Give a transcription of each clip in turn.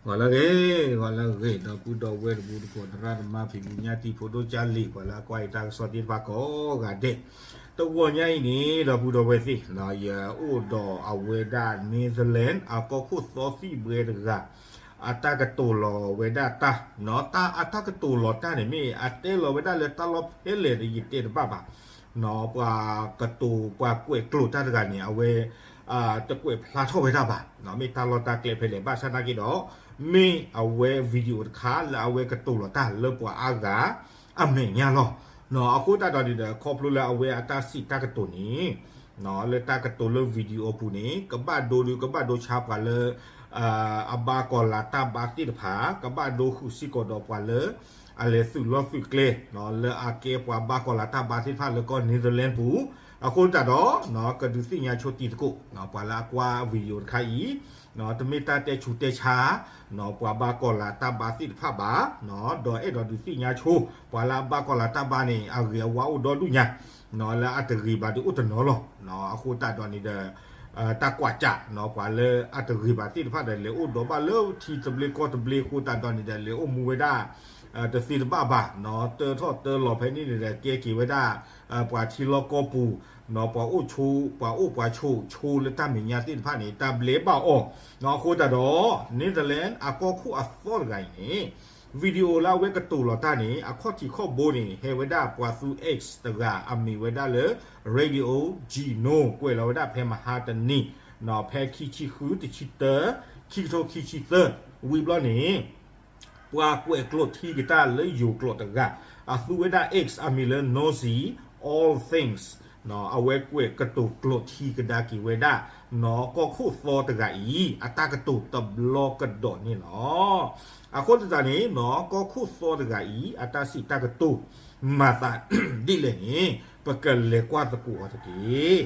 ဂီၤလၢအဂ့ၤ, ဂီၤလၢအဂ့ၤ ဒီပုၢ်ဒီဝဲၢ်တံၤသကိး သရၣ်သမါ ဖံးဖုညၣ်တံၤ ဖိဒိၣ်ကၢ်လံၤ ပှၤလၢအကွၢ်ယတၢ်ကစီၣ်သ့ၣ်တဖၣ်ကိးဂၤဒဲး, တဂီၤညါအံၤန့ၣ် ဒီပုၢ်ဒီဝဲၢ်သ့ၣ်, ယအိၣ်ဒီးအဝဲဒၣ် Netherlands အကီၢ်ခိၣ်သီသံၣ်ဘှဲတဂၤ အတၢ်ကတိၤလီၤဝဲဒၣ်တၢ်, တၢ်အတၢ်ကတိၤလီၤတၢ်န့ၣ်မ့ၢ် အတဲလီၤဝဲဒၣ်လၢတၢ်လီၢ်ဖဲလဲၣ်ဒီး ယတဲတဘၣ်ဘၣ် ပှၤကတိၤပှၤကွဲးကျိာ်တၢ်တဂၤန့ၣ် အဝဲ တကွဲးဖျါထီၣ်ဝဲဒၣ်ဘၣ်, မ့ၢ်တၢ်လီၢ်တၢ်ကျဲဖဲလဲၣ် ဘၣ်ဆၣ်သနာ်က့ဒီး မ့ၢ်အဝဲ video တခါလၢအဝဲကတိၤလီၤတၢ်လၢပှၤအါဂၤအမဲာ်ညါလီၤ. အဃိသတးဒီးန့ၣ်ဒီး ခီဖျိလၢအဝဲအတၢ်စံးတၢ်ကတိၤန့ၣ် လၢတၢ်ကတိၤလၢ video အပူၤန့ၣ် ကဘၣ်ဒိဒုး ကဘၣ်ဒိဆါပှၤလၢ အဘါကီၤလၤတၢ်ဘါသ့ၣ်တဖၣ်, ကဘၣ်ဒိဃုာ်စ့ၢ်ကီးဒီးပှၤလၢ အလဲၤသုးလီၢ်သုးကျဲ လၢအကဲပှၤဘါကီၤလၤတၢ်ဘါသ့ၣ်တဖၣ်လၢကီၢ် Netherlands ပူၤ, အဃိသတးဒီး ကဒုးသ့ၣ်ညါဆိတံၤသကိး ပှၤလၢအကွၢ် video တခါအံၤ တမ့ၢ်တၢ်တဲဆူးတဲဆါ ပှၤဘါကီၤလၤတၢ်ဘါသ့ၣ်တဖၣ်ဘၣ်, ဒီးအဲၣ်ဒိးဒုးသ့ၣ်ညါဆိ ပှၤလၢအဘါကီၤလၤတၢ်ဘါန့ၣ် အဂ့ၤအဝါအိၣ်ဒီဒူၣ်ညါ လၢအတဂ့ၤဘၣ်ဒီးအိၣ်တနီၤလီၤ. အဃိသတးဒီးန့ၣ်ဒီး တၢ်ကွၢ်စး ပှၤလၢအတဂ့ၤဘၣ်သ့ၣ်တဖၣ်ဒီး လဲၤအိၣ်ဒီးဘၣ်လၢထံသဘျ့ကီၢ်သဘျ့အဃိသတးဒီးန့ၣ်ဒီး လဲၤအိၣ်မူဝဲဒၣ် တသ့တဘၣ်ဘၣ်, တၢထီၣ်တၢလီၤဖဲန့ၣ်န့ၣ်ဒီး ကဲက့ၤဝဲဒၣ် ပှၤထံလီၢ်ကီၢ်ပူၤ ပှၤအိၣ်ဆိ ပှၤအိၣ်ပှၤဆိးဆိလၢတၢ်မဲာ်ညါသ့ၣ်တဖၣ်န့ၣ် တၢ်ဘျဲးဘၣ်အီၤ, အဃိသတးဒီး Netherlands အကီၢ်ခိၣ်အသီတဂၤအံၤန့ၣ် video လၢအဝဲကတိၤလီၤတၢ်န့ၣ် အခီၣ်ထံးခီၣ်ဘိန့ၣ် ဟဲဝဲဒၣ်ပှၤသူ X တဂၤ အမံၤဝဲဒၣ်လၢ Radio Gino ကွဲးလီၤဝဲဒၣ်ဖဲမဟါတနံၤ ဖဲခံဆံဃု တဆံတၢ ခံကထိခံဆံသၢ ဝံၤဘျီန့ၣ် ပှၤကွဲးကျိာ်ထံကတၢၢ်လၢယိၤကျိာ်တဂၤ အသူဝဲဒၣ် X အမံၤလၢ Nosy All Things အဝဲကွဲးကတိၤကျိာ်ထံကဒါက့ၤဝဲဒၣ် ကီၢ်ခိၣ်သီတဂၤအံၤ အတၢ်ကတိၤတဘျီကဒီးန့ၣ်လီၤ. အဃိသတးန့ၣ် ကီၢ်ခိၣ်သီတဂၤအံၤ အတၢ်စံးတၢ်ကတိၤ မၤသးဒ်လဲၣ်န့ၣ် ပကလဲၤကွၢ်သကိးအီၤတက့ၢ်.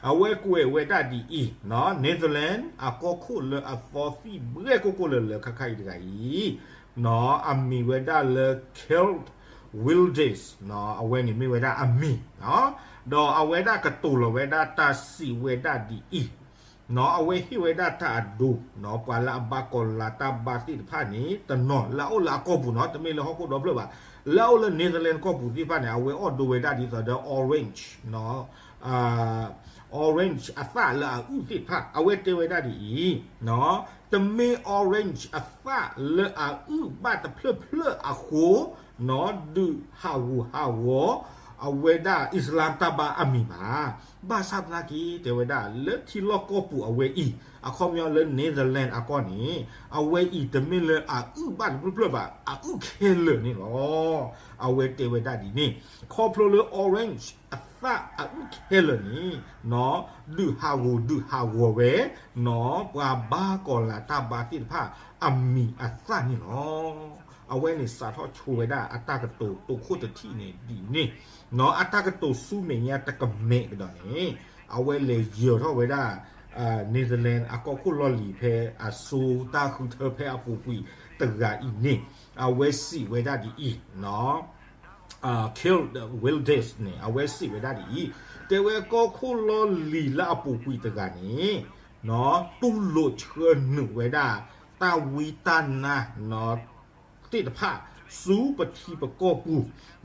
အဝဲကွဲးဝဲဒၣ်ဒ်အံၤ, Netherlands အကီၢ်ခိၣ်လၢအသီသံၣ်ဘှဲကိၢ်ကိၢ်လၢၤလၢၤခါခါအံၤတဂၤအံၤ အမံၤဝဲဒၣ်လၢ Geert Wilders အဝဲန့ၣ်မ့ၢ်ဝဲဒၣ်အမံၤ, ဒီးအဝဲဒၣ်ကတိၤလီၤဝဲဒၣ်တၢ်စံးဝဲဒၣ်ဒ်အံၤ, အဝဲဟ့ၣ်ဝဲဒၣ်တၢ်အဒိ ပှၤလၢအဘါကီၤလၤတၢ်ဘါသ့ၣ်တဖၣ်န့ၣ် တနီၤလၢအအိၣ်လၢအကီၢ်ပူၤနီၤ, တမ့ၢ်လၢဟီၣ်ခိၣ်ဒီဖျၢၣ်ဘၣ်, လၢအအိၣ်လၢ Netherlands ကီၢ်ပူၤသ့ၣ်တဖၣ်န့ၣ် အဝဲအီၣ်ဒိဝဲဒၣ်ဒ်သိးဒီး orange, orange အသၣ်လၢအအုၣ်သ့ၣ်တဖၣ် အဝဲတဲဝဲဒၣ်ဒ်အံၤ, တမ့ၢ် orange အသၣ်လၢအအုၣ်ဘၣ်တဖျၢၣ်ဖျၢၣ်အဃိ ဒုးဟးဂူာ်ဟးဂီၤ အဝဲဒၣ် Islam တၢ်ဘါအမံၤဘၣ်. ဘၣ်ဆၣ်သနာ်က့ တဲဝဲဒၣ် လၢထံလီၢ်ကီၢ်ပူၤအဝဲအံၤ အခီပညီလၢ Netherlands အကီၢ်န့ၣ် အဝဲအံၤတမ့ၢ်လၢအအုၣ်ဘၣ်တဖျၢၣ်ဖျၢၣ်ဘၣ်, အအုၣ်ခဲလၢာ်န့ၣ်လီၤ. အဝဲတဲဝဲဒၣ်ဒ်န့ၣ် ခီဖျိလၢ orange အသၣ်အအုၣ်ခဲလၢာ်န့ၣ် ဒုးဟးဂူာ်ဒုးဟးဂီၤဝဲ ပှၤဘါကီၤလၤတၢ်ဘါသ့ၣ်တဖၣ်အမံၤအသၣ်န့ၣ်လီၤ. အဝဲန့ၣ်စးထီၣ်ဆိဝဲဒၣ်အတၢ်ကတိၤတိခိၣ်တထံၣ်န့ၣ်ဒ်န့ၣ်, အတၢ်ကတိၤဆူမဲာ်ညါတကမဲာ်ကဒီးန့ၣ် အဝဲလဲၤယၢၤထီၣ်ဝဲဒၣ် Netherlands အကီၢ်ခိၣ်လီၢ်လံၤဖဲအစိၤတၢ်ဃုထၢဖဲအပူၤကွံာ်တဂၤအံၤန့ၣ် အဝဲစံးဝဲဒၣ်ဒ်အံၤ, Geert Wilders န့ၣ် အဝဲစံးဝဲဒၣ်ဒ်အံၤ, တဲဝဲကီၢ်ခိၣ်လီၢ်လံၤလၢအပူၤကွံာ်တဂၤန့ၣ် တူၢ်လိာ်ဆှၢနုာ်ဝဲဒၣ် တၢ်ဝံတၢ်နါ သ့ၣ်တဖၣ် ဆူပထံပကီၢ်ပူ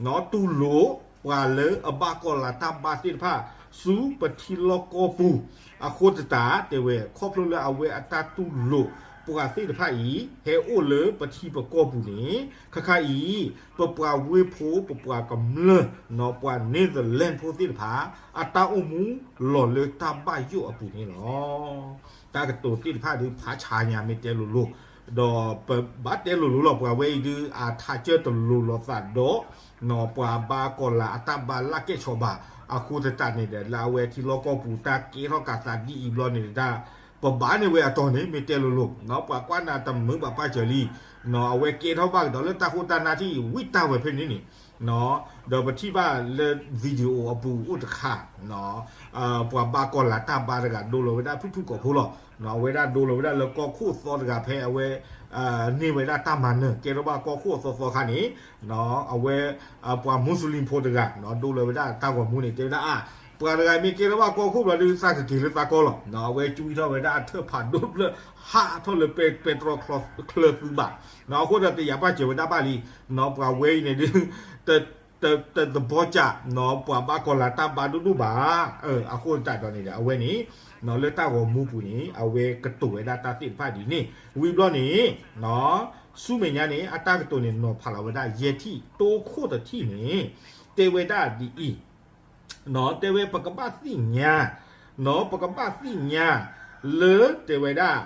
ၤ, တူၢ်လိာ်ပှၤလၢအဘၣ်ကီၤလၤတၢ်ဘါသ့ၣ်တဖၣ် ဆူပထံလီၢ်ကီၢ်ပူၤ, အဃိသတးတဲဝဲ ခီဖျိလၢအဝဲအတၢ်တူၢ်လိာ်ပှၤသ့ၣ်တဖၣ်အံၤ ဟဲအိၣ်လၢပထံပကီၢ်ပူၤန့ၣ် ခါခါအံၤ ပပှၤဝ့ၢ်ဖိ ပပှၤကမျၢၢ် ပှၤ Netherlands ဖိသ့ၣ်တဖၣ် အတၢ်အိၣ်မူလီၤလၢတၢ်ဘၣ်ယိၣ်အပူၤန့ၣ်လီၤ. တၢ်ကတိၤသ့ၣ်တဖၣ်ဒုးဖးဆါညါမ့ၢ်တဲလိၤလိၤ, ဒီးပဘၣ်တဲလိၤလိၤလီၤ ပှၤဝဲအံၤဒုး အထးကၢၢ်တလိၤလိာ်သးဒီး ပှၤဘါကီၤလၤအတၢ်ဘါလၢ်ကဲၣ်ဆိးဘၣ်, အဃိသတးန့ၣ်ဒီး လၢအဝဲထံလီၢ်ကီၢ်ပူၤတၢ်ကဲထီၣ်ကးသးဒ်အံၤဘျီန့ၣ်တၢ် ပဘၣ်န့ၢ်ဝဲအတီၢ်န့ၣ် မ့ၢ်တဲလိၤလိၤ, ပှၤကွၢ်နၤတမုာ်ဘၣ်ပၢ်စၢၤလံ, အဝဲကဲထီၣ်ဘၣ်ကဒီးလၢတၢ်ဃိတၢ်နၢ်ထံၣ်ဝံတၢ်ဝဲဖဲန့ၣ်န့ၣ် ဒီးပထံၣ်ဘၣ်လၢ video အပူၤအိၣ်တခါ ပှၤဘါကီၤလၤတၢ်ဘါတဂၤဒိလီၤဝဲဒၣ်ဖုၣ်ဖုၣ်ကိာ်ဖိလီၤ. အဝဲဒၣ်ဒိလီၤဝဲဒၣ်လၢကီၢ်ခိၣ်သီတဂၤဖဲအဝဲ န့ၢ်ဝဲဒၣ်တၢ်မၤနၢၤ ကဲထီၣ်ဘၣ်ကီၢ်ခိၣ်အသီသီခါန့ၣ် အဝဲ ပှၤ Muslim ဖိတဂၤ ဒိလီၤဝဲဒၣ်တၢ်ဂီၤမူန့ၣ် တဲဝဲဒၣ်အါ ပှၤတဂၤမ့ၢ်ကဲထီၣ်ဘၣ်ကီၢ်ခိၣ်ဘျီဒီး သးကက့ၤလၢသးကီၢ်လီၤ. အဝဲကွံာ်ထီၣ်ဝဲဒၣ်အထၢၣ်ဖးဒိၣ်ဖျၢၣ် ဟးထီၣ်လၢပဲတြီချၢသုးဘၣ်. အဃိဒီးတယာ်ဘၣ်စၢၤဝဲဒၣ်ဘၣ်လံ. ပှၤဝဲအံၤန့ၣ်ဒုး တသဘီကး ပှၤဘၣ်ကီၤလၤတၢ်ဘါဒိၣ်ဒိၣ်ဘၣ်. အဃိသတးဒီးန့ၣ်ဒီး အဝဲန့ၣ် လၢတၢ်ဂီၤမူပူၤန့ၣ် အဝဲကတိၤဝဲဒၣ်တၢ်သ့ၣ်တဖၣ်ဒ်န့ၣ် ဝံၤဘျီန့ၣ် ဆူမဲာ်ညါန့ၣ် အတၢ်ကတိၤန့ၣ် နီၤဖးလီၤဝဲဒၣ်ယဲၢ်ထံၣ်, တိခိၣ်တထံၣ်န့ၣ် တဲဝဲဒၣ်ဒ်အံၤ, တဲဝဲပကဘၣ်သ့ၣ်ညါ, ပကဘၣ်သ့ၣ်ညါ လၢတဲဝဲဒၣ်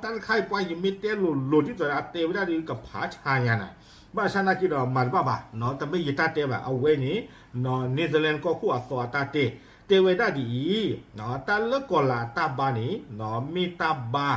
တၢ်တခါအံၤပှၤယမ့ၢ်တဲလိၤလိၤဒ်သိးဒီးအတဲဝဲဒၣ်ဒီးကဖးဆါညါနၤ, ဘၣ်ဆၣ်နာ်က့ဒီးမၤတဘၣ်ဘၣ်, တမ့ၢ်ယတၢ်တဲဘၣ်, အဝဲန့ၣ် Netherlands ကီၢ်ခိၣ်အသီအတၢ်တဲ, တဲဝဲဒၣ်ဒ်အံၤ, တၢ်လၢကီၤလၤအတၢ်ဘါန့ၣ် မ့ၢ်တၢ်ဘါ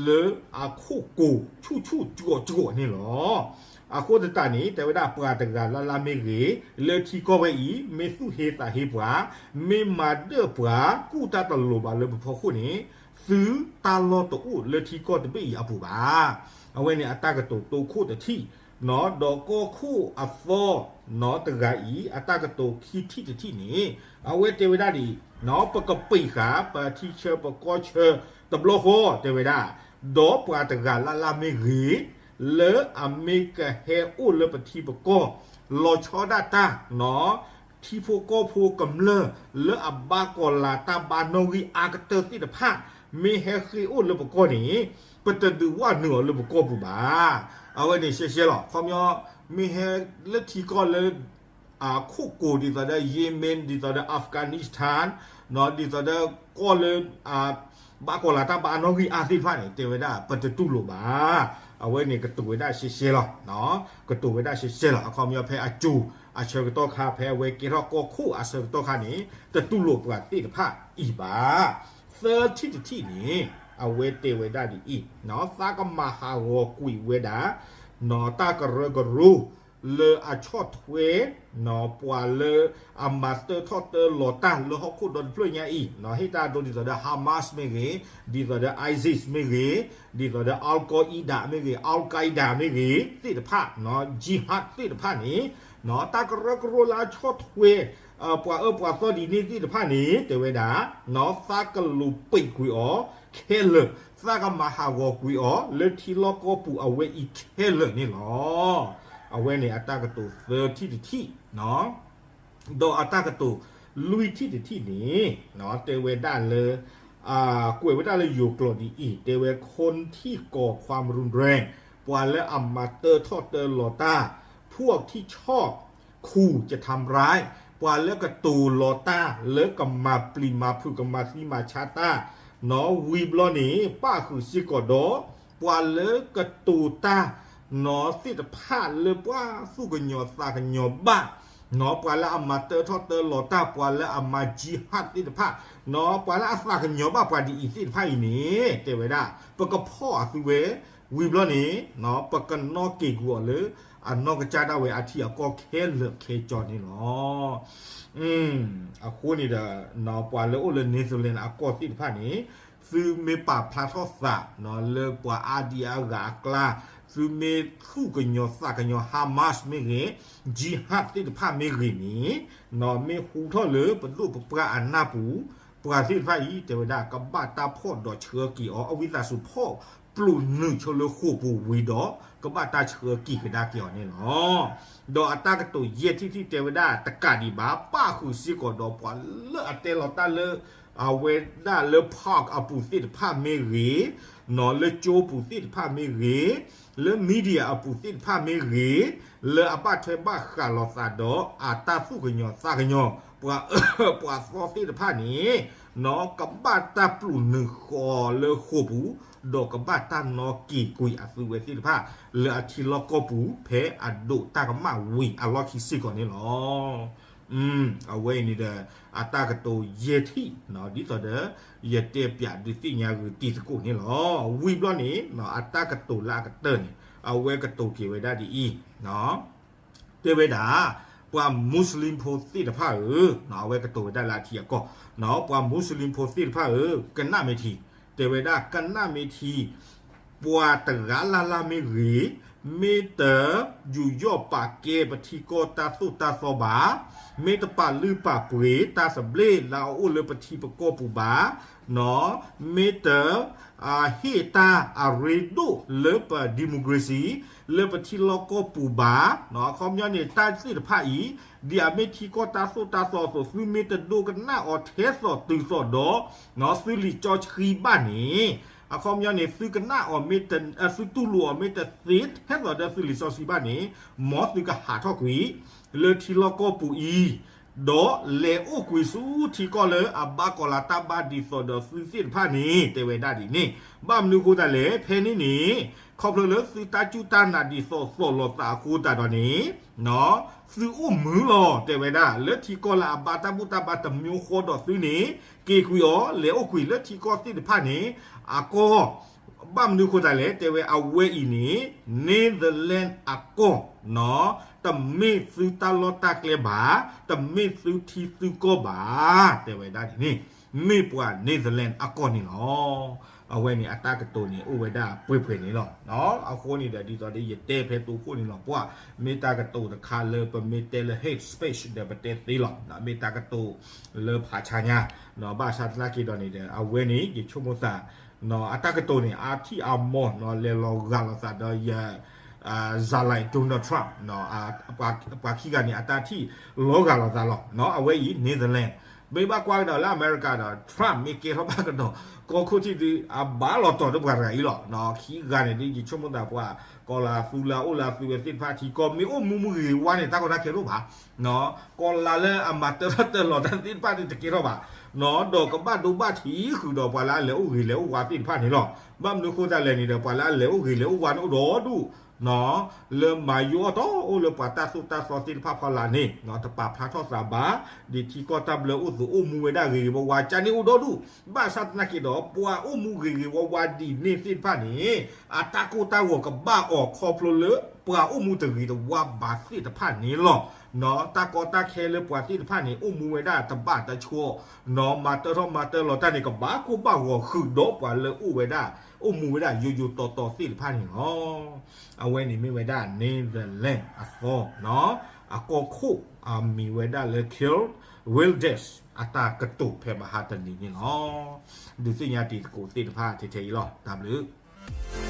လၢအခိၣ်ကိၤဆူၣ်ဆူၣ်စှီၤစှီၤန့ၣ်လီၤ. အဃိသတးန့ၣ် တဲဝဲဒၣ်ပှၤတဂၤလၢ်လၢ်မ့ၢ်ဂ့ၤ, လၢထံကီၢ်ဝဲအံၤ မ့ၢ်သူၣ်ဟ့သးဟ့ပှၤ, မ့ၢ်မၤဒၢၣ်ပှၤ ကူၣ်တၢ်တလိၤဘၣ်လၢပဖီခိၣ်န့ၣ် သုတၢ်လီၢ်တအိၣ်လၢထံကီၢ်တဘ့ၣ်အံၤအပူၤဘၣ်. အဝဲန့ၣ်အတၢ်ကတိၤတိခိၣ်တထံၣ်, ဒီးကီၢ်ခိၣ်အသီ တဂၤအံၤ အတၢ်ကတိၤခံထံၣ်တထံၣ်န့ၣ် အဝဲတဲဝဲဒၣ်ဒ်အံၤ, ပကပံာ်ဃာ် ပထံဆၢပကီၢ်ဆၢတဘျီဃီ တဲဝဲဒၣ်, ဒီးပှၤတဂၤလၢ်လၢ်မ့ၢ်ဂ့ၤ, လၢအမ့ၢ်ကဟဲအိၣ်လၢပထံပကီၢ် လီၤဆီဒၣ်တၢ် ထံဖိကီၢ်ဖိကမျၢၢ် လၢအဘါကီၤလၤတၢ်ဘါနီၣ်ဂံၢ်အါကတၢၢ်သ့ၣ်တဖၣ် မ့ၢ်ဟဲဃ့ၢ်အိၣ်လၢပကီၢ်န့ၣ် ပတဒုးဝဲနုာ်အီၤလၢပကီၢ်ပူၤဘၣ်. အဝဲန့ၣ်ရှဲရှဲလီၤ. ခီပညီ မ့ၢ်ဟဲလၢထံကီၢ်လၢ အခိၣ်ကိၤဒ်သိးဒီး Yemen ဒ်သိးဒီး Afghanistan ဒ်သိးဒီးကီၢ်လၢ ဘၣ်ကီၤလၤတၢ်ဘါအနီၣ်ဂံၢ်အါသ့ၣ်တဖၣ်န့ၣ် တဲဝဲဒၣ် ပတတူၢ်လိာ်ဘၣ်. အဝဲန့ၣ်ကတိၤဝဲဒၣ်ရှဲရှဲလီၤ. ကတိၤဝဲဒၣ်ရှဲရှဲလီၤ. အခီပညီဖဲအစိၤအဆၢကတီၢ်ခါ ဖဲအဝဲကဲထီၣ်ကီၢ်ခိၣ်အဆၢကတီၢ်ခါန့ၣ် တတူၢ်လိာ်ပှၤသ့ၣ်တဖၣ်အံၤဘၣ်. သၢထံၣ်တထံၣ်န့ၣ် အဝဲတဲဝဲဒၣ်ဒ်အံၤ, သးကမၤဟးဂီၤကွံာ်ဝဲဒၣ် တၢ်ကရၢကရိ လၢအဆီၣ်ထွဲ ပှၤလၢအမၤတၢထီၣ်တၢလီၤတၢ်လၢဟီၣ်ခိၣ်ဒီတဖျၢၣ်ညါအံၤ, ဟ့ၣ်တၢ်ဒိဒ်သိးဒီး Hamas မ့ၢ်ဂ့ၤ, ဒ်သိးဒီး ISIS မ့ၢ်ဂ့ၤ, ဒ်သိးဒီး Al Qaeda မ့ၢ်ဂ့ၤ, Al Qaeda မ့ၢ်ဂ့ၤ သ့ၣ်တဖၣ်, Jihad သ့ၣ်တဖၣ်န့ၣ် တၢ်ကရၢကရိလၢအဆီၣ်ထွဲ ပှၤအၢပှၤသီဒ်န့ၣ်သ့ၣ်တဖၣ်န့ၣ် တဲဝဲဒၣ် သးကလူၤပိတ်ကွံာ်အီၤခဲလၢာ်, သးကမၤဟးဂီၤကွံာ်အီၤ လၢထံလီၢ်ကီၢ်ပူၤအဝဲအံၤခဲလၢာ်န့ၣ်လီၤ. အဝဲန့ၣ်အတၢ်ကတိၤသၢထံၣ်တထံၣ်, ဒီးအတၢ်ကတိၤလွံၢ်ထံၣ်တထံၣ်န့ၣ် တဲဝဲဒၣ်လၢ ကွဲးဝဲဒၣ်လၢယိၤကျိာ်ဒ်အံၤ, တဲဝဲ คนที่ก่อความรุนแรง ပှၤလၢအမၤတၢထီၣ်တၢလီၤတၢ်, พวกที่ชอบ ครูจะทำร้าย ပှၤလၢကတိၤလီၤတၢ်လၢကမၤပျံၤမၤဖုး ကမၤသံမၤဆါတၢ်, နီၢ်ဝံၤဘျီန့ၣ် ပၣ်ဃုာ်စ့ၢ်ကီးဒီး ပှၤလၢကတိၤတၢ် နီၢ်သ့ၣ်တဖၣ်လၢပှၤသူၣ်ကညီၤသးကညီၤဘၣ်, နီၢ်ပှၤလၢအမၤတၢထီၣ်တၢလီၤတၢ် ပှၤလၢအမၤ jihad သ့ၣ်တဖၣ်, နီၢ်ပှၤလၢအသးကညီၤဘၣ်ပှၤဒ်အံၤသ့ၣ်တဖၣ်အံၤန့ၣ် တဲဝဲဒၣ် ပကဖီၣ်အသုဝဲ ဝံၤဘျီန့ၣ် ပကနီၣ်က့ၤကွံာ်အီၤလၢ အနီၢ်ကစၢ်ဒၣ်ဝဲအထံအကီၢ်ခဲလၢာ်ခဲဆ့န့ၣ်လီၤ. အဃိန့ၣ်ဒီး ပှၤလၢအိၣ်လၢ Netherlands အကီၢ်သ့ၣ်တဖၣ်န့ၣ် သုမ့ၢ်ပာ်ဖျါထီၣ်သး လၢပှၤအါဒံအါဂၤအကျါ, သုမ့ၢ်သူၣ်ကညီၤသးကညီၤ Hamas မ့ၢ်ဂ့ၤ, jihad သ့ၣ်တဖၣ်မ့ၢ်ဂ့ၤန့ၣ်, မ့ၢ်ဟူထီၣ်လၢပဒိၣ်ပပှၢ်အနၢ်ပူၤ, ပှၤသ့ၣ်တဖၣ်အံၤ တဲဝဲဒၣ် ကဘၣ်တၢ်ဖီၣ်ဒီးဆှၢက့ၤအီၤ, အဝံသးစူၤဖီၣ်ပျိာ်နုာ်ဆိလၢဃိာ်ပူၤဝံၤဒီး ကဘၣ်တၢ်ဆှၢက့ၤကဒါက့ၤအီၤန့ၣ်လီၤ. ဒီးအတၢ်ကတိၤယဲၢ်ထံၣ်တထံၣ်တဲဝဲဒၣ်တကးဒံးဘၣ်, ပၣ်ဃုာ်စ့ၢ်ကီးဒီးပှၤလၢအတဲလီၤတၢ်လၢ အဝဲဒၣ်လၢ park အပူၤသ့ၣ်တဖၣ်မ့ၢ်ဂ့ၤ, လၢကၠိပူၤသ့ၣ်တဖၣ်မ့ၢ်ဂ့ၤ, လၢ media အပူၤသ့ၣ်တဖၣ်မ့ၢ်ဂ့ၤ, လၢအဘၣ်ထွဲဘၣ်ဃးလိာ်သးဒီးအတၢ်သူၣ်ကညီၤသးကညီၤ ပှၤအၢပှၤသီသ့ၣ်တဖၣ်န့ၣ်, ကဘၣ်တၢ်ပျိာ်နုာ်ဃီၤလၢဃိာ်ပူၤ, ဒီးကဘၣ်တၢ်နီၣ်က့ၤကွံာ်အသုဝဲသ့ၣ်တဖၣ် လၢအထံလီၢ်ကီၢ်ပူၤ ဖဲအဒိးတၢ်ကမၣ်ဝံၤအလီၢ်ခံစ့ၢ်ကီးန့ၣ်လီၤ. အဝဲအံၤန့ၣ်ဒီး အတၢ်ကတိၤယဲၢ်ထံၣ် ဒ်သိးဒီး ယတဲပၠးဒုးသ့ၣ်ညါဂုာ်တံၤသကိးန့ၣ်လီၤ. ဝံၤဘျီန့ၣ် အတၢ်ကတိၤလၢအကတၢၢ်န့ၣ် အဝဲကတိၤက့ၤဝဲဒၣ်ဒ်အံၤ, တဲဝဲဒၣ် ပှၤမူစလ့ၣ်ဖိသ့ၣ်တဖၣ်ဧၢ, အဝဲကတိၤဝဲဒၣ်လၢအထံအကီၢ်, ပှၤမူစလ့ၣ်ဖိသ့ၣ်တဖၣ်ဧၢ, ကနၣ်မ့ၢ်ထံ, တဲဝဲဒၣ်ကနၣ်မ့ၢ်ထံ, ပှၤတဂၤလၢ်လၢ်မ့ၢ်ဂ့ၤ, မ့ၢ်တယူးယီၣ်ပာ်ကဲပထံကီၢ်တၢ်သိၣ်တၢ်သီဘၣ်, မ့ၢ်တပာ်လုၢ်ပာ်ပှ့ၤတၢ်သဘျ့လၢအအိၣ်လၢပထံပကီၢ်ပူၤဘၣ်, မ့ၢ်တ ဟ့ၣ်တၢ်အရ့ဒိၣ်လၢပ democracy လၢပထံလီၢ်ကီၢ်ပူၤဘၣ်, အခီပညီန့ၣ် တၢ်သ့ၣ်တဖၣ်အံၤ ဒ်အမ့ၢ်ထံကီၢ်တၢ်သိၣ်တၢ်သီအသိး သုမ့ၢ်တဒိကနၣ်အီၤထဲသိးတုၤသိးဒီး သုလံာ်စီဆှံဘၣ်န့ၣ်, အခီပညီန့ၣ် သုကနၣ်အီၤမ့ၢ်တ, သုတူၢ်လိာ်အီၤမ့ၢ်တသ့ထဲသိးဒီးသုလံာ်စီဆှံဘၣ်န့ၣ်, မ်သုကဟးထီၣ်ကွံာ် လၢထံလီၢ်ကီၢ်ပူၤအံၤ, ဒီးလဲၤအိၣ်ကွံာ်ဆူထံကီၢ်လၢအဘၣ်ကီးလၤတၢ်ဘၣ်ဒ်သိးဒီးသုသ့ၣ်တဖၣ်န့ၣ် တဲဝဲဒၣ်ဒ်န့ၣ်, ဘၣ်မနုၤအဃိသတးလဲၣ် ဖဲန့ၣ်န့ၣ် ခီဖျိလၢသုတၢ်စူၢ်တၢ်နာ်ဒ်သိးသိးလိာ်သးအဃိသတးဒီးန့ၣ် သုအိၣ်မုာ်လီၤ တဲဝဲဒၣ် လၢထံကီၢ်လၢအဘၣ်တၢ်ဘူၣ်တၢ်ဘါတမံၤဃီဒီးသုန့ၣ် က့ၤကွံာ်အီၤ လဲၤအိၣ်ကွံာ်လၢထံကီၢ်သ့ၣ်တဖၣ်န့ၣ် အကီၢ် ဘၣ်မနုၤအဃိသတးလဲၣ် တဲဝဲအဝဲအံၤန့ၣ် Netherlands အကီၢ် တမ့ၢ်သုတၢ်လီၢ်တၢ်ကျဲဘၣ်, တမ့ၢ်သုထံသုကီၢ်ဘၣ်, တဲဝဲဒၣ်န့ၣ် မ့ၢ်ပှၤ Netherlands အကီၢ်န့ၣ်လီၤ. အဝဲန့ၣ်အတၢ်ကတိၤန့ၣ် အိၣ်ဝဲဒၣ်ပှဲၤပှဲၤန့ၣ်လီၤ. အဃိန့ၣ်ဒီး ဒ်သိးဒီးယတဲဖဲတိခိၣ်န့ၣ်လီၤ. ပှၤမ့ၢ်တၢ်ကတိၤတခါလၢပမ့ၢ်တဲလၢ hate speech ဒီးပတဲသ့လီၤ. မ့ၢ်တၢ်ကတိၤလၢဖးဆါညါ, ဘၣ်ဆၣ်သနာ်က့ဒီးန့ၣ်ဒီး အဝဲန့ၣ် ယဆိကမိၣ်သး အတၢ်ကတိၤန့ၣ် အါထံၣ်အါမီၢ် လဲၤလီၤဂာ်လိာ်သးဒီးယ ဇာလိုင် Donald Trump ပှၤခံဂၤန့ၣ် အတၢ်ထံၣ်လီၤဂာ်လိာ်သးလီၤ. အဝဲအံၤ Netherlands မ့ၢ်ဘၣ်ကွၢ်ကဒီးလၢအမဲရကၤဒီး Trump မ့ၢ်ကဲထီၣ်ဘၣ်ကဒီး ကီၢ်ခိၣ်ထံးဒုး အဘၣ်လီၤတီၤဒီးပှၤတဂၤအံၤလီၤ. ခံဂၤန့ၣ်ဒုး ယဆိကမိၣ်သးပှၤ ကီၤလၤသူလၢအအိၣ်လၢအသုဝဲသ့ၣ်တဖၣ်ထံကီၢ် မ့ၢ်အိၣ်မူမူဂ့ၤဂ့ၤဝါန့ၣ် တၢ်ကီတၢ်ခဲတအိၣ်ဘၣ်. ကီၤလၤလၢအမၤတၢထီၣ်တၢလီၤတၢ်သ့ၣ်တဖၣ်န့ၣ် တကဲထီၣ်ဘၣ်. ဒီးကဘၣ်ဒိဘၣ်ထံးဃုာ်ဒီးပှၤလၢအလဲၤအိၣ်ဂ့ၤလဲၤအိၣ်ဝါသ့ၣ်တဖၣ်န့ၣ်လီၤ. ဘၣ်မနုၤအဃိသတးလဲၣ်န့ၣ်ဒီး ပှၤလၢအလဲၤအိၣ်ဂ့ၤလဲၤအိၣ်ဝါန့ၣ်အိၣ်ဒီဒူၣ် လၢမၤယိအီၣ်တီအိၣ်လၢပှၤတၢ်သိၣ်တၢ်သီသ့ၣ်တဖၣ်ဖီလာ်န့ၣ် တပာ်ဖျါထီၣ်သးဘၣ်, ဒ်ထံကီၢ်တၢ်ဘျၢအိၣ်သးအိၣ်မူဝဲဒၣ်ဂ့ၤဂ့ၤဝါဝါ ကန့ၣ်အိၣ်ဒီဒူၣ်, ဘၣ်ဆၣ်သနာ်က့ဒီး ပှၤအိၣ်မူဂ့ၤဂ့ၤဝါဝါဒ်န့ၣ်သ့ၣ်တဖၣ်န့ၣ် အတၢ်ကိၢ်တၢ်ဂီၤကဘၣ်အီၤခီဖျိလၢ ပှၤအိၣ်မူတဂ့ၤတဝါဘၣ်သ့ၣ်တဖၣ်န့ၣ်လီၤ. တၢ်ကီတၢ်ခဲလၢပှၤသ့ၣ်တဖၣ်န့ၣ် အိၣ်မူဝဲဒၣ်တဘၣ်တဆှီ မၤတၢထီၣ်မၤတၢလီၤတၢ်န့ၣ် ကဘၣ်ကိၢ်ဘၣ်ဂီၤဃုာ်ဒီးပှၤလၢအိၣ်ဝဲဒၣ် အိၣ်မူဝဲဒၣ်ယိယိတီတီသ့ၣ်တဖၣ်န့ၣ်လီၤ. အဝဲန့ၣ်မ့ၢ်ဝဲဒၣ် Netherlands အသီ, အကီၢ်ခိၣ်အမံၤဝဲဒၣ်လၢ Geert Wilders အတၢ်ကတိၤဖဲမဟါတနံၤန့ၣ်လီၤ. ဒုးသ့ၣ်ညါတံၤသကိးသ့ၣ်တဖၣ်ထဲထဲအံၤလီၤ. တၢ်ဘျုး